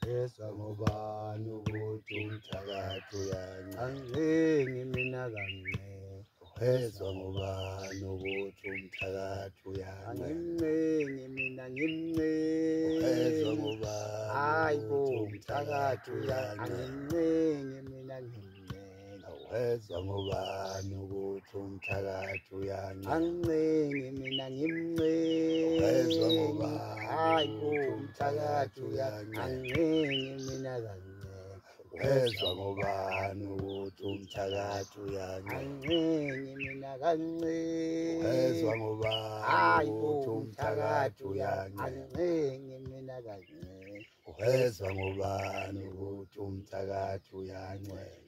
Wezwa ngobani ukuthi umthakathi uyancenga? Angincengi mina kancengi. Wezwa ngobani ukuthi umthakathi uyancenga? Angimncengi mina ngimncengi. Wezwa ngobani Hayi bo, ukuthi umthakathi uyancenga? Angimncengi mina ngimncengi. Wezwa ngobani ukuthi umthakathi uyancenga? Angincengi mina ngimncengi. Wezwa ngobani Hayi bo, ukuthi umthakathi umthakathi uyancenga. uyancenga? Angincengi mina kancengi. Wezwa ngobani ukuthi umthakathi uyancenga? Angincengi mina kancengi. Wezwa ngobani Hayi bo, ukuthi umthakathi umthakathi uyancenga. uyancenga? Angincengi mina kancengi. Wezwa ngobani ukuthi umthakathi uyancenga?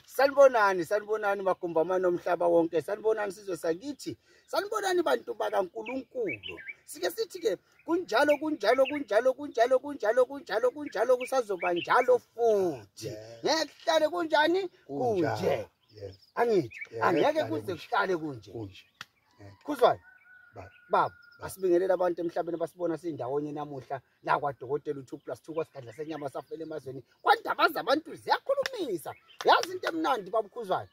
Sanibonani, sanibonani magumbamane omhlaba wonke, sanibonani sizwe sakithi, sanibonani bantu bakaNkulunkulu. Sike sithi ke kunjalo, kunjalo, kunjalo, kunjalo, kunjalo, kunjalo, kunjalo, kusazoba njalo futhi. Yes. Ngeke kuhlale kunjani? Kunje. Kunjalo. Yes. Angithi Yeah, angeke kuhlale kuze kunje. kuhlale kunje. Kunje. Khuzwayo. Baba. Baba, asibingelele abantu emhlabeni basibona sindawonye namuhla la kwadokotela u2 + 2 kwasigadla senyama safela emazweni. Kwandaba zabantu ziyakhulumisa. Yazi into emnandi babukhuzwayo.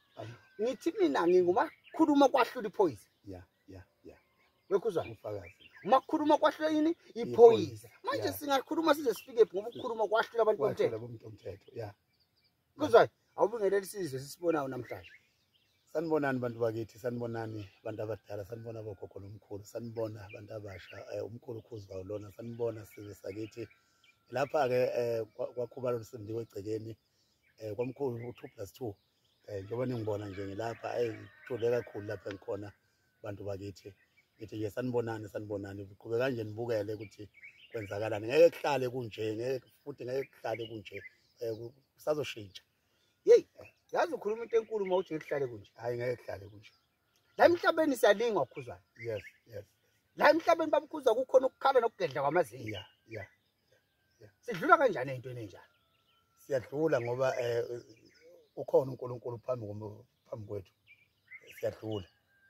Ngithi mina ngingumakhuluma kwahlula iphoyisa. Yeah, yeah, yeah. Wekhuzwayo. Ufakazi. Umakhuluma kwahlula yini? Iphoyisa. Manje Yeah. singakhuluma size sifike phi ngoba ukukhuluma kwahlula abantu Kwahlula bomthetho. bomuntu omthetho. Yeah. Khuzwayo, awubingelele isizwe sisibonayo namhlanje. Sanibonani bantu bakithi, sanibonani bantu abadala, sanibona bogogo nomkhulu, sanibona abantu abasha, umkhulu Khuzwayo lona, sanibona sizwe sakithi. Lapha ke kwakhubalo lusindiwe egcekeni kwamkhulu u2 + 2. Njengoba ningibona nje ngilapha, ngijule kakhulu lapha engikhona bantu bakithi. Ngithi nje sanibonani, sanibonani, uqhubeka kanje nibukele ukuthi kwenzakalani. Ngeke kuhlale kunje, ngeke futhi ngeke kuhlale kunje. Kusazoshintsha. Hey, yazi ukhuluma into enkulu uma uthi ngeke kuhlale kunje. Hayi ngeke kuhlale kunje. La emhlabeni siyalingwa Khuzwayo. Yes, yes. La emhlabeni babukhuzwa kukhona ukukhala nokugedla kwamazinyo. Yeah, yeah. Sidlula kanjani entweni enjalo? Siyadlula ngoba ukhona uNkulunkulu phambi kwethu. Siyadlula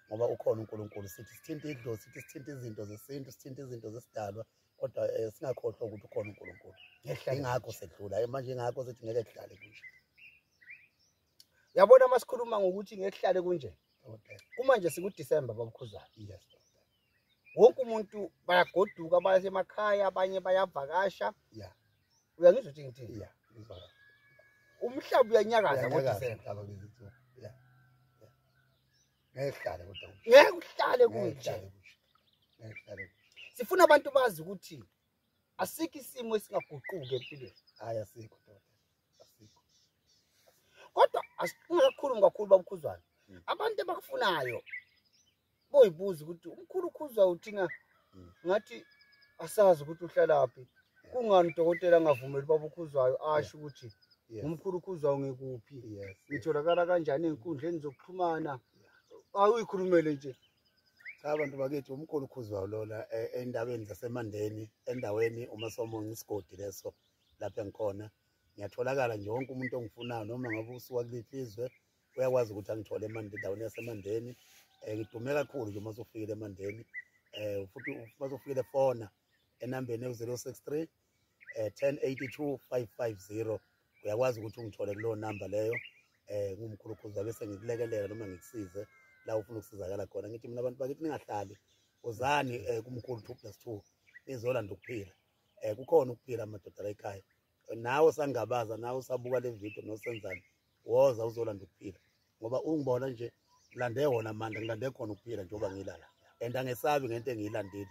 ngoba ukhona uNkulunkulu. Sithi sithinta idlozi, sithi sithinta izinto zesintu, sithinta izinto zesidalwa, kodwa singakhohlwa ukuthi ukhona uNkulunkulu. Ingakho sedlula manje, ingakho sithi ngeke kuhlale kunje. Yabona masikhuluma ngokuthi ngeke kuhlale kunje. Kumanje sikuDecember babukhuzwayo. Yes. Wonke umuntu bayagoduka baya emakhaya, abanye bayavakasha. Yeah. Uyangizwa ukuthi ngithini? Yeah, ngizwa kahle. Umhlaba uyanyakaza ngoDecember. Umhlaba kulezi nsuku. Yeah. Ngeke kuhlale kodwa kunje. Ngeke kuhlale kunje. Ngeke kuhlale kunje. Sifuna abantu bazi ukuthi asikho isimo esingaguquki empilweni. Hayi asikho dokotela. Asikho. Kodwa asikakhulumi kakhulu babukhuzwayo. Abantu abakufunayo boyibuza ukuthi umkhulu Khuzwayo uthinga ngathi asazi ukuthi uhlalaphi. Kungani udokotela angavumeli babukhuzwayo asho ukuthi umkhulu Khuzwayo ngikuphi? Ngitholakala kanjani ey'nkundleni zokuxhumana? Awuyikhulumele nje. Cha abantu bakithi, umkhulu Khuzwayo lona endabeni zaseMandeni, endaweni uMasomonga isigodi leso lapho engikhona. Ngiyatholakala nje wonke umuntu ongifunayo noma ngabe usuka kuliphi izwe uyakwazi ukuthi angithole eMandeni, endaweni yaseMandeni. Ngidume kakhulu nje uma usufikile eMandeni. Futhi uma usufikile fona enambeni ewu-063 1082 550 uyakwazi ukuthi ungithole kuleyo namba leyo. Ngumkhulu Khuzwayo bese ngikulekelela noma ngikusize la ufuna ukusizakala khona. Ngithi mina abantu bakithi ningahlali, uzani kumkhulu 2 + 2 nizolanda ukuphila. Kukhona ukuphila amadoda la ekhaya. Nawe sangabaza, nawe usabuka le video nosenzani, woza uzolanda ukuphila. Ngoba ungibona nje ngilande wona amandla, ngilande khona ukuphila njengoba ngilala. And angesabi ngento engiyilandile.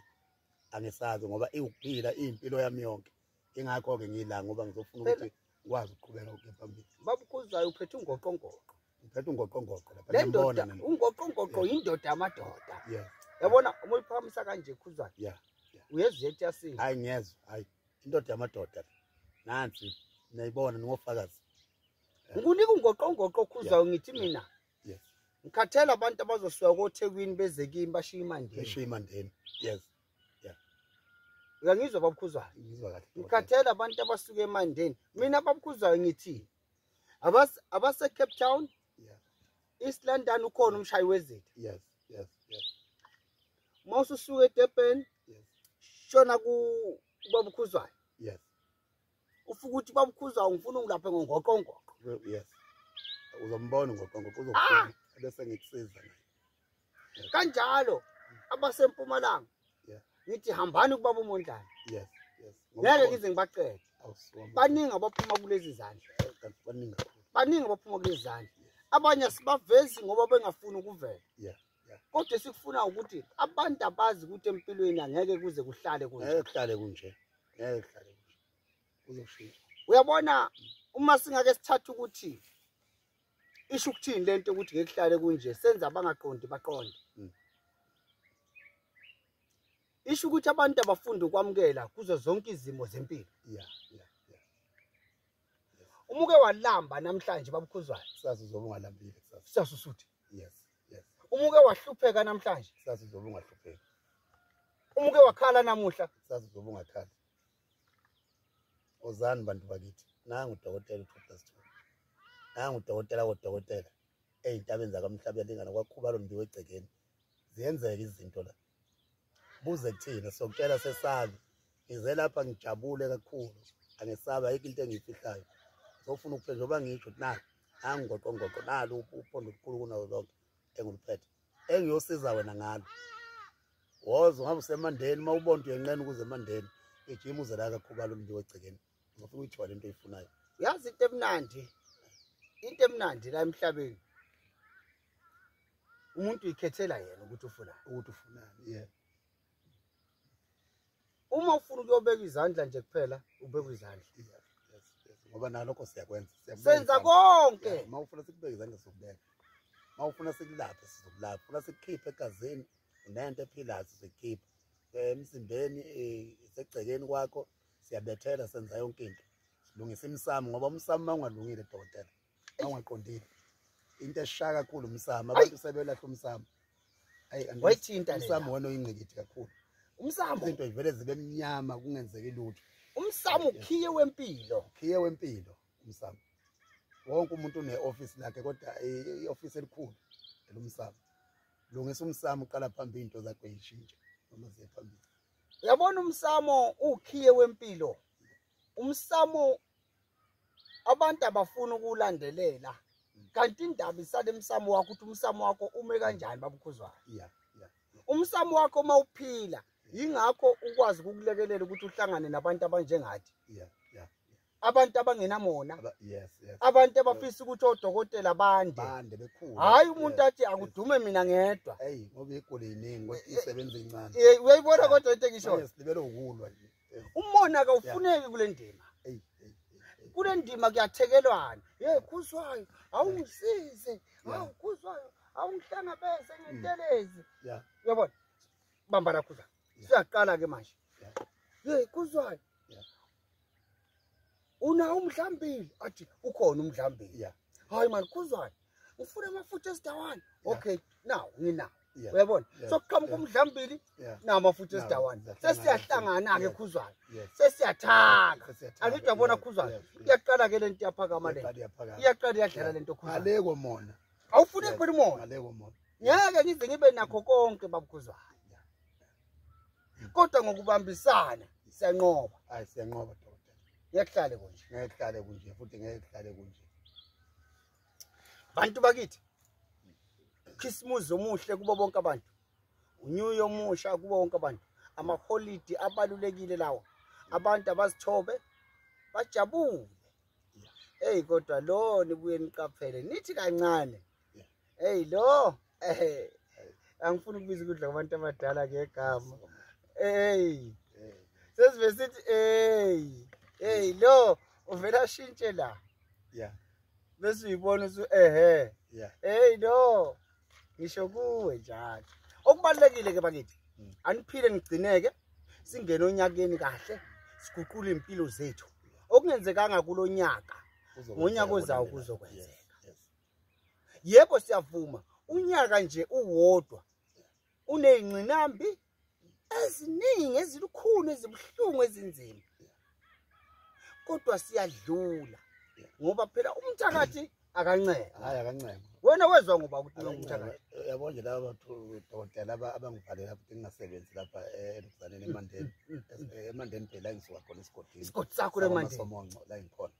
Angesabi ngoba iwukuphila, iyimpilo yami yonke. Ingakho-ke ngila ngoba ngizofuna ukuthi ngikwazi ukuqhubeka ukuya phambili. Babukhuzwayo uphethe ungoqongoqo. Uphethe ungoqongoqo lapha. Le ndoda ungoqongoqo yindoda yamadoda. Yes. Yabona uma uyiphakamisa kanje Khuzwayo. Yeah. Uyezwa ethi yasini. Hayi ngiyezwa, hayi indoda yamadoda. Nansi niyayibona ningofakazi. Ngikunika ungoqongoqo Khuzwayo ngithi mina. Yes. Ngikhathela abantu abazosuka koThekwini beze kimi bashiye iMandeni. Bashiye iMandeni. Yes. Yeah. Uyangizwa babukhuzwayo? Ngizwa kahle. Ngikhathela abantu abasuka eMandeni. Mina babukhuzwayo ngithi abase Cape Town, yeah, East London ukhona umshayi wezitha. Yes, yes, yes. Uma ususuka eDurban, yes, shona ku babukhuzwayo. Yes. Ufika uthi babukhuzwa ngifuna ungilaphe ngongoqongoqo. Yes. Uzombona ngoqongoqo uzokuphuma bese ngikusiza naye. Kanjalo abasempumalanga. Ngithi hambani kubaba uMondlane. Yes, yes. Ngeke ngize ngibaqede. Baningi abaphuma kulezi zandla. Baningi kakhulu. Baningi abaphuma kulezi zandla. Abanye sibavezi ngoba bengafuni ukuvela. Yeah. Yeah. Kodwa sikufuna ukuthi abantu abazi ukuthi empilweni angeke kuze kuhlale kunje. Ngeke kuhlale kunje. Ngeke kuhlale kunje. Kuzoshintsha. Uyabona uma singake sithatha ukuthi isho ukuthini lento ukuthi ngeke kuhlale kunje, senza abangaqondi baqonde. Isho ukuthi abantu abafunda ukwamukela kuzo zonke izimo zempilo. Yeah, yeah, yeah. Umuke walamba namhlanje babukhuzwayo. Kusasa uzobe ungalambile kusasa. Kusasa usuthi. Yes, yes. Umuke wahlupheka namhlanje. Kusasa uzobe ungahlupheki. Umuke wakhala namuhla. Kusasa uzobe ungakhali. Ozani bantu bakithi. Nangu udokotela u2 + 2. Nangu udokotela wodokotela. Eyintabeni zakamhlaba lingana kwakhubalo mbiwe egcekeni. Ziyenzeka izinto la. Buze kuthina sokutshela sesabi. Ngize lapha ngijabule kakhulu. Angesabi ayikho into engiyifihlayo. Ngizofuna ukuphela njengoba ngisho ukuthi na nangoqongoqo nalo uphondo olukhulu kunazo zonke enguluphethe. Engiyosiza wena ngalo. Woza ngabe usemandeni uma ubona uyenqena ukuze emandeni ijima uze la kakhubalo mbiwe egcekeni. Uzofika uyithole into oyifunayo. Yazi into emnandi. Into emnandi la emhlabeni. Umuntu uyikhethela yena ukuthi ufunani. Ukuthi ufunani. Yeah. Uma ufuna ukuyobeka izandla nje kuphela, ubeka izandla. Yeah. Yes, yes. Ngoba nalokho siyakwenza. Senza konke. Uma ufuna sikubeke izandla sokubeka. Uma ufuna sikulaphe sizokulapha. Ufuna sikukhiphe egazini, unento ephilayo sizokukhipha. Emzimbeni, isegcekeni kwakho siyabethela senza yonke into. Silungisa imsamo ngoba umsamo mawungalungile dokotela, mawungaqondile. Into eshaya kakhulu umsamo, abantu sebelahla umsamo. Ayi wayithinta le. Umsamo wona uyingqikithi kakhulu. Umsamo izinto ivele zibe mnyama kungenzeki lutho. Umsamo ukhiye wempilo. Ukhiye wempilo umsamo. Wonke umuntu une-office lakhe kodwa i-office elikhulu elumsamo. Lungisa umsamo uqala phambili into zakho yishintshe noma ziye phambili. Uyabona umsamo ukhiye wempilo. Umsamo abantu abafuna ukulandelela. Kanti indaba isale emsamo wakho ukuthi umsamo wakho ume kanjani babukhuzwayo. Yeah, yeah. Umsamo wakho mawuphila yingakho ukwazi ukukulekelela ukuthi uhlangane nabantu abanjengathi. Yeah, yeah. Abantu abangenamona. Yes, yes. Abantu abafisa ukuthi odokotela bande. Bande bekhulu. Hayi umuntu athi akudume mina ngedwa. Hey, ngoba igoli iningi kodwa isebenza incane. Uyayibona kodwa into engishoyo. Silibele ukulwa nje. Umona kawufuneki kule ndima. Hey. Kule ndima kuyathekelwana. Hey khuzwayo, awungisize. Hawu khuzwayo, awungihlangabeze ngentelezi. Yeah. Uyabona? Bamba la khuzwayo. Siyaqala ke manje. Hey khuzwayo. Una umdlambili athi ukhona umdlambili. Yeah. Hayi man khuzwayo. Ngifuna amafutha esidawana. Okay, now nginawo. Yeah. Uyabona? Yeah. So kuqhamuka umdlambili namafutha esidawana. Sesiyahlangana ke khuzwayo. Sesiyathaka. Angithi uyabona khuzwayo. Iyaqala ke lento iyaphakama le. Iyaqala iyadlala lento khuzwayo. Aleko mona. Awufuni kuphela umona. Aleko mona. Ngeke ngize ngibe nakho konke babukhuzwayo. Kodwa ngokubambisana siyanqoba. Hayi siyanqoba dokotela. Ngeke kuhlale kunje. Ngeke kuhlale kunje futhi ngeke kuhlale kunje. Bantu bakithi. Christmas omuhle kubo bonke abantu. New Year omusha kubo bonke abantu. Amaholidi abalulekile lawa. Abantu abazithobe bajabule. Hey kodwa lo nibuye niqaphele nithi kancane. Hey lo angifuni ukubiza ukudla kwabantu abadala ngegama. Hey. Sesibe sithi hey hey lo uvela ashintshe la. Yeah. Bese uyibona usu ehe. Yeah. Hey lo ngisho kuwe njalo. Okubalekile ke bakithi. Aniphile nigcineke singene onyakeni kahle siguqule impilo zethu. Okungenzekanga kulonyaka ngonyaka ozayo kuzokwenzeka. Yebo siyavuma unyaka nje uwodwa uneyingqinambi eziningi ezilukhuni ezibuhlungu ezinzima. Kodwa siyadlula ngoba phela umthakathi akancema. Hayi akancema. Wena wezwa ngoba ukuthi ngumthakathi. Yabo nje laba dokotela abangivalela ukuthi ngingasebenzi lapha elokuzaneni eMandeni. Emandeni phela ngisuka khona esigodini. Isigodi sakho lemandeni. Somonco la ngikhona.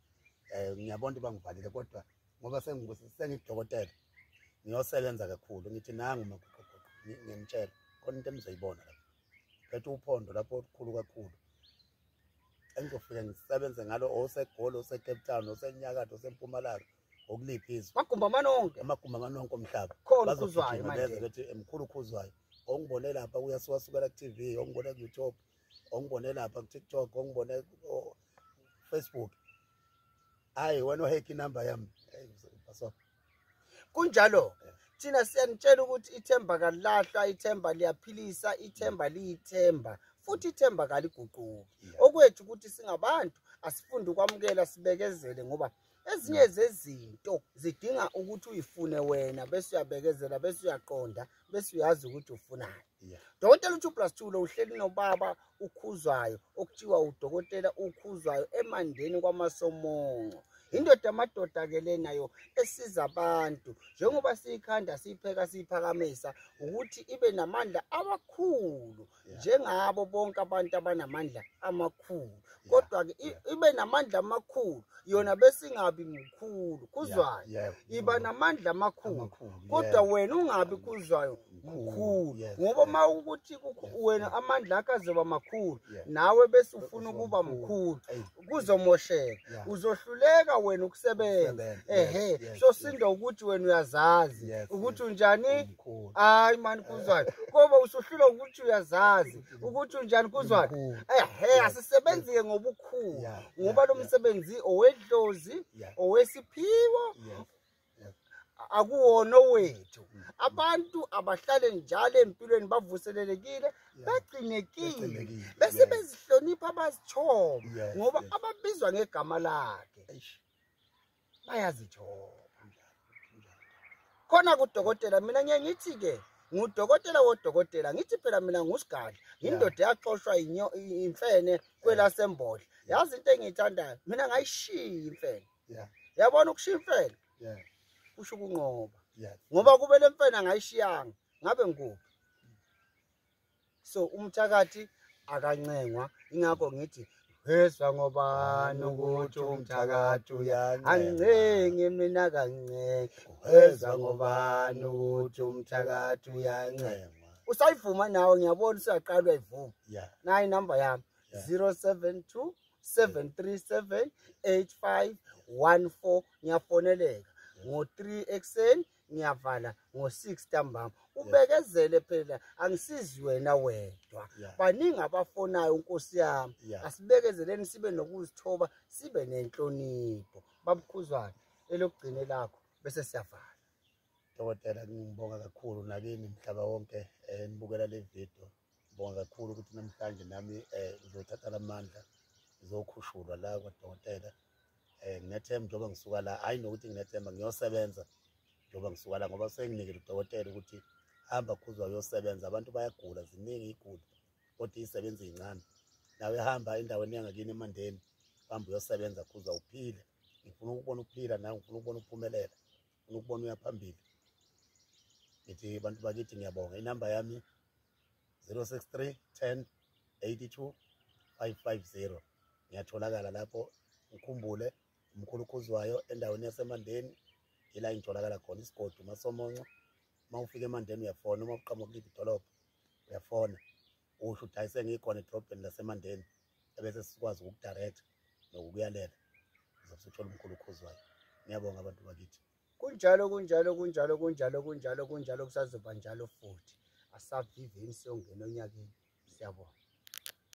Ngiyabona bangivalile kodwa ngoba sengidokotela ngiyosebenza kakhulu, ngithi nangu maguquguqu ngiyamtshela khona into enizoyibona lapha. Phethe uphondo lapho olukhulu kakhulu engizofika ngisebenze ngalo, oseGoli, ose-Cape Town, oseNyakatho, oseMpumalanga, okuliphi izwe, Magumbi amanonke, amagumbi amanonke omhlaba. Khona uKhuzwayo Bazogijima beze manje. bethi emkhulu uKhuzwayo, ongibone lapha uyasuka ku-TV, ongibone ku-YouTube, ongibone lapha ku-TikTok, ongibone ku-Facebook. Hayi wena ohekha inamba yami. Hey, bhasopa. Kunjalo. Thina siyanitshela ukuthi ithemba kalilahlwa, ithemba liyaphilisa, ithemba liyithemba, futhi ithemba kaliguquki. Okwethu ukuthi singabantu asifunde ukwamukela, sibekezele, ngoba ezinye zezinto zidinga ukuthi uyifune wena, bese uyabekezela, bese uyaqonda, bese uyazi ukuthi ufunani. Dokotela u2 plus 2 lo uhleli nobaba uKhuzwayo, okuthiwa udokotela uKhuzwayo eMandeni kwaMasomongo. Indoda amadoda ke le nayo esiza abantu njengoba siyikhanda, siyipheka, siyiphakamisa ukuthi ibe namandla amakhulu njengabo bonke abantu abanamandla amakhulu, kodwa ke ibe namandla amakhulu yona besingabi mkhulu. Khuzwayo iba namandla amakhulu, kodwa wena ungabi Khuzwayo mkhulu, ngoba uma ukuthi wena amandla akho azoba makhulu nawe bese ufuna ukuba mkhulu, kuzomosheka, uzohluleka wena ukusebenza. Ehe, so sinda ukuthi wena uyazazi ukuthi unjani. Hayi mani Khuzwayo, ngoba usuhlulwa ukuthi uyazazi ukuthi unjani Khuzwayo. Ehe, asisebenzi-ke ngobukhulu, ngoba lo msebenzi owedlozi, owesiphiwo, akuwona owethu. Abantu abahlale njalo empilweni bavuselelekile, begcinekile, bese bezihlonipha, bazithoba, ngoba ababizwa ngegama lakhe bayazithoba. Khona kudokotela mina ngiye ngithi-ke ngudokotela wodokotela, ngithi phela mina ngusigadla, indoda yaxoshwa imfene kwelaseMbodla. Yazi into engiyithandayo mina, ngayishiya imfene. Yabona ukushiya imfene kusho ukunqoba, ngoba kube le mfene angayishiyanga ngabe ngikuphi. So umthakathi akancengwa, ingakho ngithi wezwa ngobani ukuthi umthakathi uyancengi, mina kancengi. Wezwa ngobani ukuthi umthakathi uyancengwa. Usayivuma nawe, ngiyabona usuyaqala uyayivuma. Nayi inamba yami 072 737 8514. Ngiyafoneleka ngo-3 ekuseni, ngiyavala ngo-6 ntambama. Ubekezele phela, angisizi wena wedwa, baningi abafonayo nkosi yami. Asibekezeleni, sibe nokuzithoba, sibe nenhlonipho. Babukhuzwayo, elokugcine lakho bese siyavala. Dokotela, ngibonga kakhulu nakini mhlaba wonke nibukela le video. Ngibonga kakhulu ukuthi namhlanje nami ngizothatha lamandla, ngizokhushulwa la kwadokotela. Nginethemba njengoba ngisuka la, hayi nokuthi nginethemba, ngiyosebenza njengoba ngisuka la, ngoba senginikele udokotela ukuthi hamba Khuzwayo uyosebenza. Abantu bayagula, ziningi igula kodwa izisebenzi zincane. Nawe hamba endaweni yangakini eMandeni, hamba uyosebenza Khuzwayo, uphile. Ngifuna ukubona uphila nawe, ngifuna ukubona uphumelela, ngifuna ukubona uya phambili. Ngithi bantu bakithi ngiyabonga. Inamba yami 063 10 82 550. Ngiyatholakala lapho, ngikhumbule umkhulu Khuzwayo endaweni yaseMandeni, ila ngitholakala khona, isigodi uMasomonco. Uma ufika eMandeni uyafona, uma uqhamuka kuliphi idolobha uyafona, usho ukuthi hayi sengikhona edolobheni laseMandeni, ebese sikwazi ukukudirect nokukuyalela, uzobe usuthola umkhulu Khuzwayo. Ngiyabonga abantu bakithi. Kunjalo, kunjalo, kunjalo, kunjalo, kunjalo, kunjalo, kusazoba njalo futhi. Asaviveni siyongena onyakeni. Siyabonga.